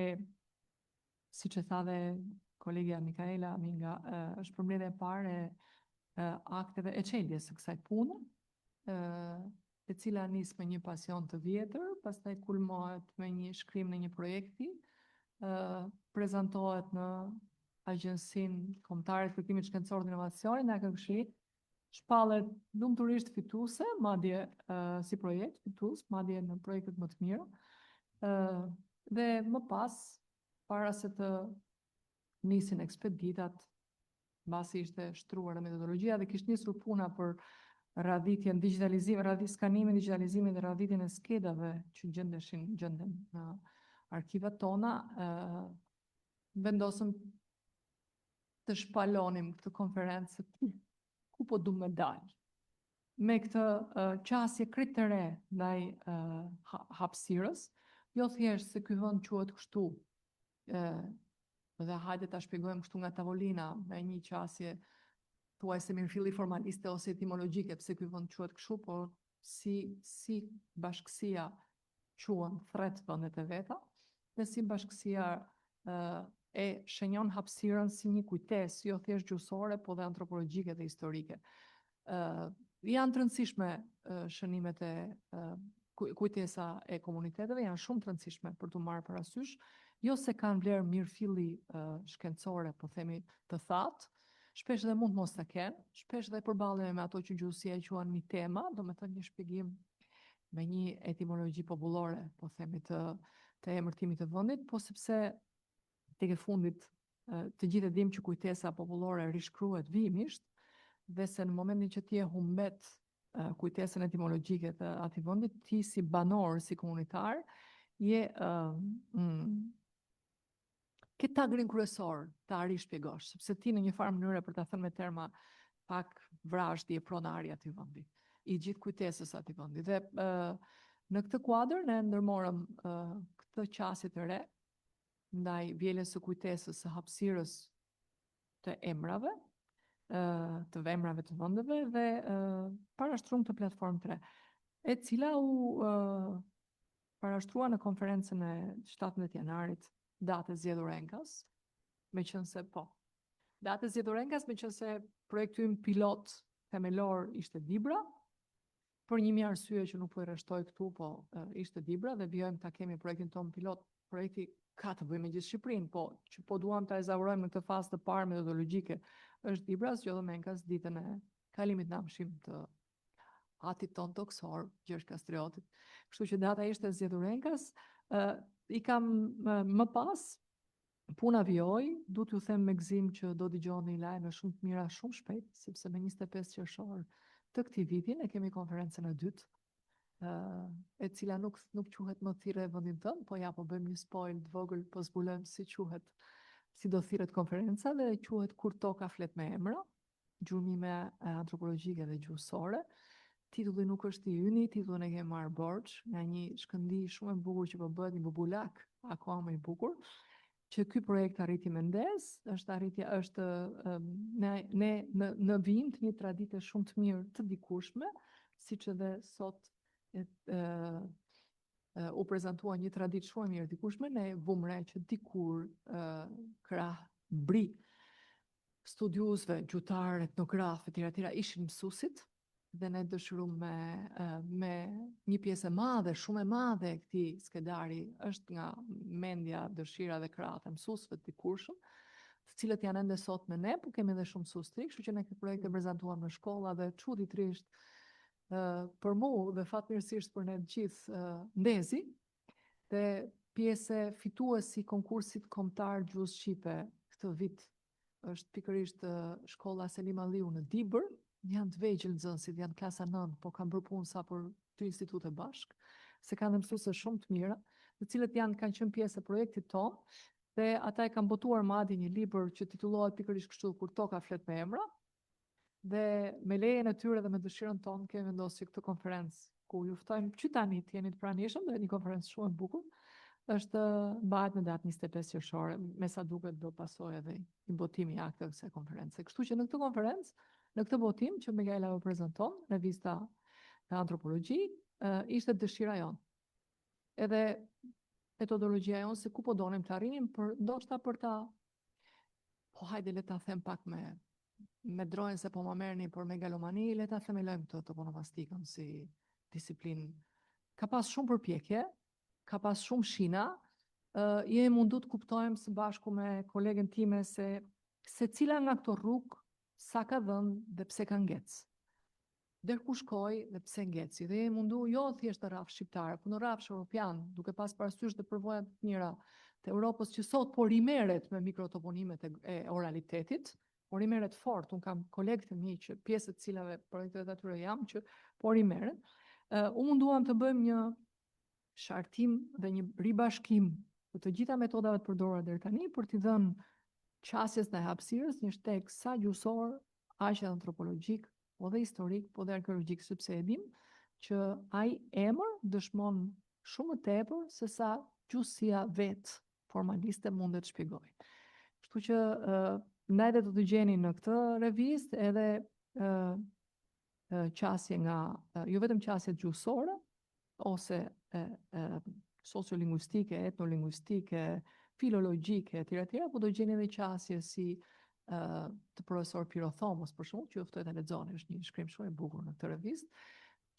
siç e tha dhe kolegja Mikaela Minga, është përmbledhja e parë e akteve e çeljes së kësaj pune, e cila nis me një pasion të vjetër, pastaj kulmohet me një shkrim në një projekti, prezantohet në Agjencinë Kombëtare të Kërkimit Shkencor dhe Inovacionit në AKKSHI, shpallet lumturisht fituese, madje si projekt fitues, madje në projektet më të mira. Dhe më pas, para se të nisin ekspeditat, mbasi ishte shtruar në metodologjia dhe kishte nisur puna për radhitjen, digjitalizim, radhit, skanimin, digjitalizimin dhe radhitjen e skedave që gjendeshin gjenden në arkivat tona, vendosëm të shpalonim këtë konferencë ku, ku po du me dalë. Me këtë qasje krejt të re ndaj uh, hapësirës, jo thjesht se ky vend quhet kështu, dhe hajde ta shpjegojmë kështu nga tavolina me një qasje thuajse mirëfilli formaliste ose etimologjike pse ky vend quhet kështu, por si si bashkësia quan thret vendet e veta dhe si bashkësia e shenjon hapësirën si një kujtesë, jo thjesht gjuhësore, po dhe antropologjike dhe historike. Ë janë të rëndësishme shënimet e kujtesa e komuniteteve janë shumë të rëndësishme për t'u marrë parasysh, jo se kanë vlerë mirëfilli shkencore, po themi të thatë, shpesh dhe mund të mos ta kenë, shpesh dhe përballemi me ato që gjuhësia e quan mitema, domethënë një shpjegim me një etimologji popullore, po themi të të emërtimit të vendit, po sepse tek e fundit të gjithë e dimë që kujtesa popullore rishkruhet vijimisht dhe se në momentin që ti e humbet kujtesën etimologjike të atij vendit, ti si banor, si komunitar, je uh, mm, ke tagrin kryesor ta rishpjegosh, sepse ti në një farë mënyre për ta thënë me terma pak vrazhd je pronari i atij vendi, i gjithë kujtesës atij vendi. Dhe uh, në këtë kuadër ne ndërmorëm uh, këtë qasje të re ndaj vjeljes së kujtesës së hapësirës të emrave, të emrave të vendeve dhe parashtruam këtë platformë të re, e cila u parashtrua në konferencën e 17 janarit, datë e zgjedhur enkas, meqenëse po. Datë e zgjedhur enkas, meqenëse projekti ynë pilot themelor ishte Dibra, për një mijë arsye që nuk po i rreshtoj këtu, po ishte Dibra dhe vijojmë ta kemi projektin tonë pilot. Projekti ka të bëjë me gjithë Shqipërinë, po që po duam ta ezaurojmë në këtë fazë të parë metodologjike, është Dibra, zgjodhëm enkas ditën e kalimit në amshim të atit tonë tokësor, Gjergj Kastriotit. Kështu që data ishte zgjedhur enkas, uh, i kam më pas Puna vijoi, du t'ju them me gëzim që do dëgjoni lajme shumë të mira shumë shpejt, sepse me 25 qershor të këtij viti ne kemi konferencën e dytë, e cila nuk nuk quhet më thirre vendin tënd, po ja po bëjmë një spoil të vogël, po zbulojmë si quhet, si do thirret konferenca dhe quhet Kur toka flet me emra, gjurmime antropologjike dhe gjuhësore. Titulli nuk është i yni, titullin e kemi marrë borxh nga një shkëndijë shumë e bukur që po bëhet një bubulak akoma më i bukur, që ky projekt arriti me ndez, është arritja është ne ne në në vijim të një tradite shumë të mirë të dikurshme, siç edhe sot e, e, u prezantua një traditë shumë e mirë dikurshme, ne vumë re që dikur krah bri studiuesve, gjuhëtarë, etnografë etj etj ishin mësuesit dhe ne dëshirum me me një pjesë e madhe, shumë e madhe e këtij skedari është nga mendja, dëshira dhe krahët e mësuesve të dikurshëm, të cilët janë ende sot me ne, po kemi edhe shumë mësues të rinj, kështu që ne këtë projekt e prezantuam në shkolla dhe çuditërisht për mu dhe fatmirësisht për ne të gjithë ndezi dhe pjesë fituesi i konkursit kombëtar gjuhës shqipe këtë vit është pikërisht shkolla Selim Alliu në Dibër, janë të vegjël nxënësit, janë klasa 9, po kanë bërë punë sa për dy institute bashkë, se kanë dhe mësuese shumë të mira, të cilët janë kanë qenë pjesë e projektit tonë. Dhe ata e kanë botuar madje një libër që titullohet pikërisht kështu Kur toka flet me emra. Dhe me lejen e tyre dhe me dëshirën tonë kemi vendosur që këtë konferencë ku ju ftojmë që tani të jeni të pranishëm, do jetë një konferencë shumë e bukur. Është mbahet në datë 25 qershor, me sa duket do pasojë edhe një botim i akteve të kësaj konference. Kështu që në këtë konferencë, në këtë botim që Mikaela po prezanton, revista Antropologji, ishte dëshira jonë. Edhe metodologjia jonë se ku po donim të arrinim, për ndoshta për ta po hajde le ta them pak me me drojën se po ma merrni për megalomani, le ta themelojmë këtë toponomastikën si disiplinë. Ka pas shumë përpjekje, ka pas shumë shina, uh, jemi mundu të kuptojmë së bashku me kolegen time se secila nga këto rrugë sa ka dhënë dhe pse ka ngec. Der ku shkoi dhe pse ngeci. Dhe jemi mundu jo thjesht në rrafsh shqiptar, por në rrafsh europian, duke pas parasysh dhe përvojat të mira të Europës që sot po rimerret me mikrotoponimet e, e oralitetit, po rimerret fort, unë kam kolegë të mi që pjesë të cilave projektet atyre jam që po rimerren. Uh, u munduam të bëjmë një shartim dhe një ribashkim të të gjitha metodave të përdorura deri tani për t'i dhënë qasjes ndaj hapësirës një shteg sa gjuhësor, aq edhe antropologjik, po dhe historik, po dhe arkeologjik, sepse e dim që ai emër dëshmon shumë më tepër se sa gjuhësia vetë formaliste mundet të shpjegojë. Kështu që ndaj dhe do të gjeni në këtë revistë edhe qasje nga jo vetëm qasjet gjuhësore ose e, e, sociolinguistike, etnolinguistike, filologjike etj etj, po do gjeni edhe qasje si të profesor Piro Thomës për shembull, që ju ftoj ta lexoni, është një shkrim shumë i bukur në këtë revistë,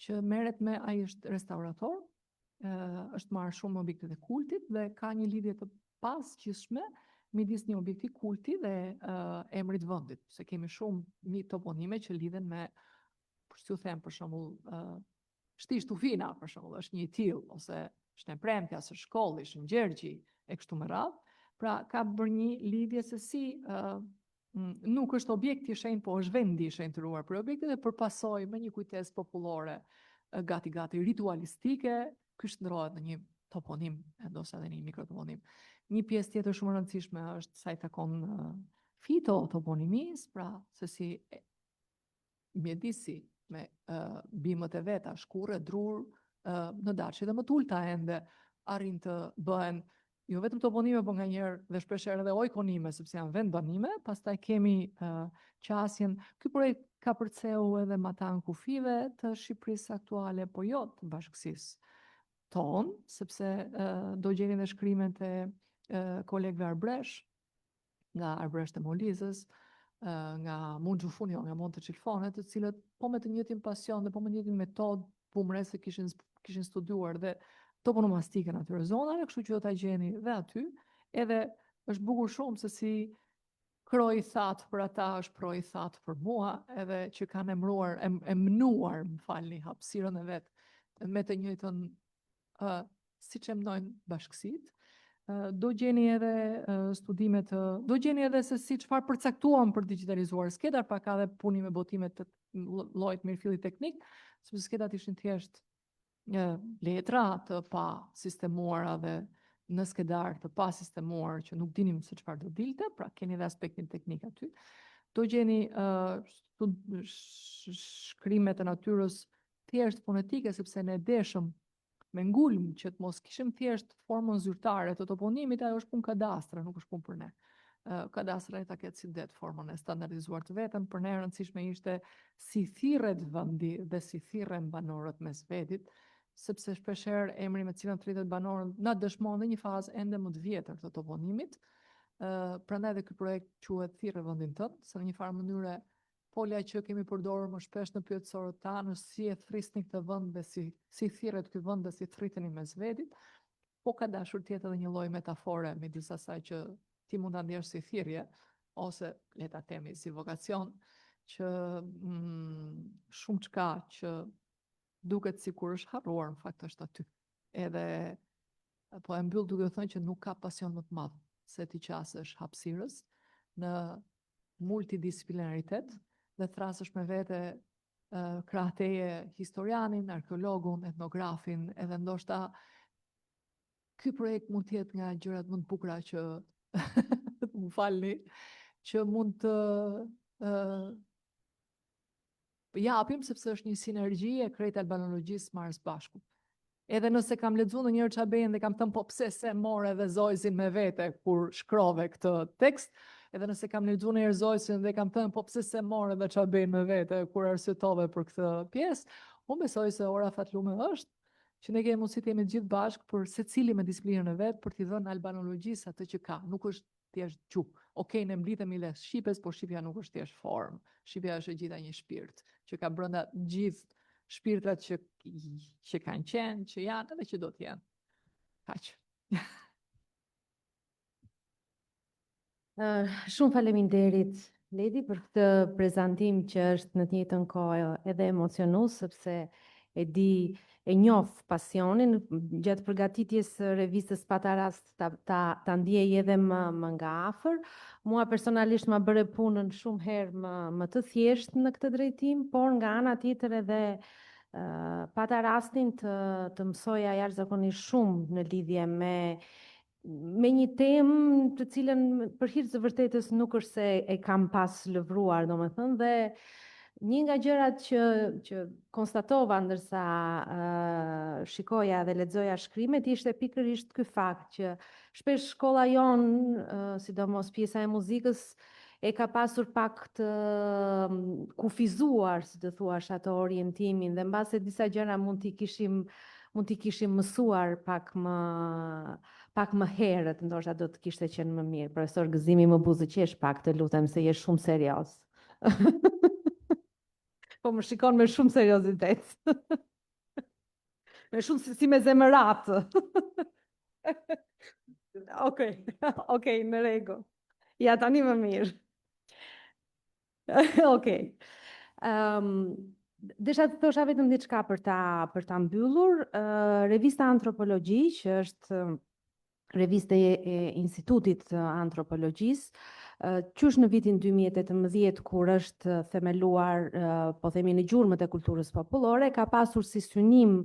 që merret me ai është restaurator, është marrë shumë me objektet e kultit dhe ka një lidhje të pazgjidhshme midis një objekti kulti dhe uh, emrit vendit, se kemi shumë mi toponime që lidhen me, për si u them, për shembull, uh, Shtish Tufina, për shembull, është një i tillë, ose Shën e Premtja, Shën Shkolli, Shën Gjergji, e kështu me radhë. Pra, ka bërë një lidhje se si uh, nuk është objekti i shenjtë, po është vendi i shenjtëruar për objektin dhe për pasojë me një kujtesë popullore gati gati ritualistike, ky shndërrohet në një toponim, ndoshta edhe në një mikrotoponim. Një pjesë tjetër shumë e rëndësishme është sa i takon fitotoponimisë, pra se si mjedisi me uh, bimët e veta, shkurre, drurë, uh, në daçi dhe më të ulta ende arrin të bëhen jo vetëm toponime, por nganjëherë dhe shpeshherë edhe oikonime, sepse janë vendbanime, pastaj kemi uh, qasjen. Ky projekt kapërceu edhe matanë kufijve të Shqipërisë aktuale, po jo të bashkësisë tonë, sepse uh, do gjeni dhe shkrimet e uh, kolegëve arbresh, nga arbëreshët e Molizës, nga Munxhufuni, jo, nga Montecilfone, të cilët po me të njëjtin pasion dhe po me të njëjtin metodë vumë re se kishin kishin studiuar dhe toponomastikën atyre zonave, kështu që do ta gjeni dhe aty. Edhe është bukur shumë se si kroi i thatë për ata është kroi i thatë për mua, edhe që kanë emëruar, em, emnuar, më falni, hapësirën e vet me të njëjtën uh, siç emnojnë bashkësitë. Uh, do gjeni edhe uh, studime të, do gjeni edhe se si çfarë përcaktuam për digjitalizuar skedat, pa ka dhe punime botime të llojit mirëfilli teknik, sepse skedat ishin thjesht një letra të pa sistemuara dhe në skedar të pa sistemuar që nuk dinim se çfarë do dilte, pra keni edhe aspektin teknik aty. Do gjeni uh, shkrime të natyrës thjesht fonetike, sepse ne deshëm me ngulm që të mos kishim thjesht formën zyrtare të toponimit, ajo është punë kadastre, nuk është punë për ne. Kadastra e ta ketë si det formën e standardizuar të vetën, për ne e rëndësishme ishte si thirret vendi dhe si thirren banorët mes vedit, sepse shpeshherë emri me të cilën thirret banorët na dëshmon dhe një fazë ende më të vjetër të toponimit. Uh, prandaj dhe ky projekt quhet Thirre vendin tënd, se në një farë mënyre Folja që kemi përdorur më shpesh në pyetësorët tanë është si e thrisni këtë vend dhe si si thirret ky vend dhe si thriteni mes vedit, po ka dashur të jetë edhe një lloj metafore midis asaj që ti mund ta ndjesh si thirrje ose le ta themi si vokacion që mm, shumë çka që duket sikur është harruar në fakt është aty. Edhe po e mbyll duke thënë që nuk ka pasion më të madh se t'i qasesh hapësirës në multidisiplinaritet dhe thrasësh me vete krah teje historianin, arkeologun, etnografin, edhe ndoshta ky projekt mund të jetë nga gjërat më të bukura që Më falni, që mund të uh, japim sepse është një sinergji e krejt albanologjisë marrë së bashku. Edhe nëse kam lexuar ndonjëherë Çabejn dhe kam thënë po pse se more edhe Zojzin me vete kur shkrove këtë tekst, edhe nëse kam lexuar ndonjëherë Zojzin dhe kam thënë po pse se more edhe Çabejn me vete kur arsyetove për këtë pjesë, unë besoj se ora fatlume është që ne kemi mundësi të jemi të gjithë bashkë për secili me disiplinën e vet për t'i dhënë albanologjisë atë që ka. Nuk është thjesht gjuhë. Okej, ne mblidhemi rreth shqipes, por shqipja nuk është thjesht formë. Shqipja është e gjitha një shpirt që ka brenda gjithë shpirtrat që që kanë qenë, që janë edhe që do të jenë. Kaq. Shumë faleminderit Ledi për këtë prezantim që është në të njëjtën kohë edhe emocionues sepse e di e njoh pasionin gjatë përgatitjes së revistës pata rast ta ta ta ndjej edhe më më nga afër. Mua personalisht ma bëre punën shumë herë më më të thjeshtë në këtë drejtim, por nga ana tjetër edhe uh, pata rastin të të mësoja jashtëzakonisht shumë në lidhje me me një temë të cilën për hir të së vërtetës nuk është se e kam pas lëvruar, domethënë, dhe një nga gjërat që që konstatova ndërsa uh, shikoja dhe lexoja shkrimet ishte pikërisht ky fakt që shpesh shkolla jonë, uh, sidomos pjesa e muzikës, e ka pasur pak të kufizuar, si të thuash, ato orientimin dhe mbase disa gjëra mund t'i kishim mund t'i kishim mësuar pak më pak më herët, ndoshta do të kishte qenë më mirë. Profesor Gëzimi më buzëqesh pak, të lutem se je shumë serioz. po më shikon me shumë seriozitet. me shumë si, si me zemërat. Okej, okej, në rregull. Ja, tani më mirë. Okej. Um, desha të thosha vetëm diçka për ta për ta mbyllur. Uh, revista Antropologji, që është revista e, e Institutit të Antropologjisë, uh, qysh në vitin 2018 kur është themeluar, uh, po themi në gjurmët e kulturës popullore, ka pasur si synim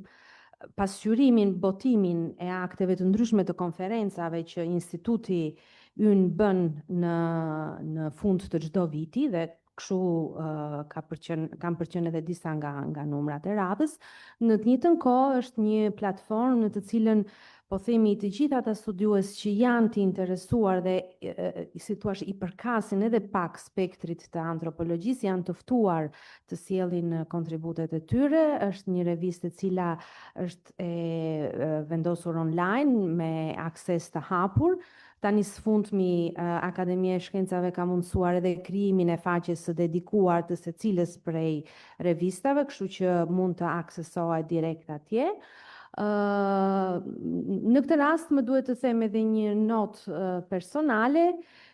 pasqyrimin, botimin e akteve të ndryshme të konferencave që instituti ynë bën në në fund të çdo viti dhe kështu uh, ka përqen, kanë përqenë edhe disa nga nga numrat e radhës. Në të njëjtën kohë është një platformë në të cilën po themi të gjithë ata studiues që janë të interesuar dhe si thua i përkasin edhe pak spektrit të antropologjisë janë të ftuar të sjellin kontributet e tyre. Është një revistë e cila është e vendosur online me akses të hapur. Tani së fundmi Akademia e Shkencave ka mundësuar edhe krijimin e faqes së dedikuar të secilës prej revistave, kështu që mund të aksesohet direkt atje. Në këtë rast më duhet të them edhe një notë personale.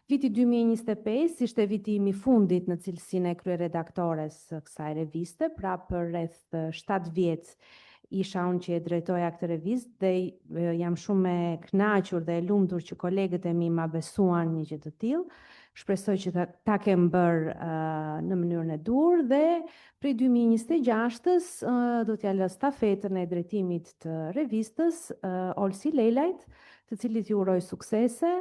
Viti 2025 ishte viti im i fundit në cilësinë e kryeredaktores së kësaj reviste, pra për rreth 7 vjet isha unë që e drejtoja këtë revistë dhe jam shumë e kënaqur dhe e lumtur që kolegët e mi ma besuan një gjë të tillë. Shpresoj që ta, ta kem bërë uh, në mënyrën e duhur dhe prej 2026-s uh, do t'ja lë stafetën e drejtimit të revistës uh, Olsi Lelajt, të cilit ju uroj suksese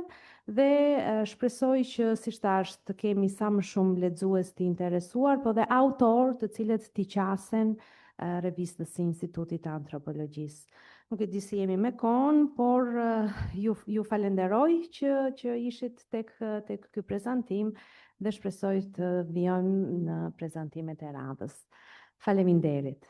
dhe uh, shpresoj që siç thash të kemi sa më shumë lexues të interesuar, po dhe autor të cilët t'i qasen revistës së Institutit të Antropologjisë. Nuk e di si jemi me kohën, por ju ju falenderoj që që ishit tek tek ky prezantim dhe shpresoj të vijojmë në prezantimet e radhës. Faleminderit.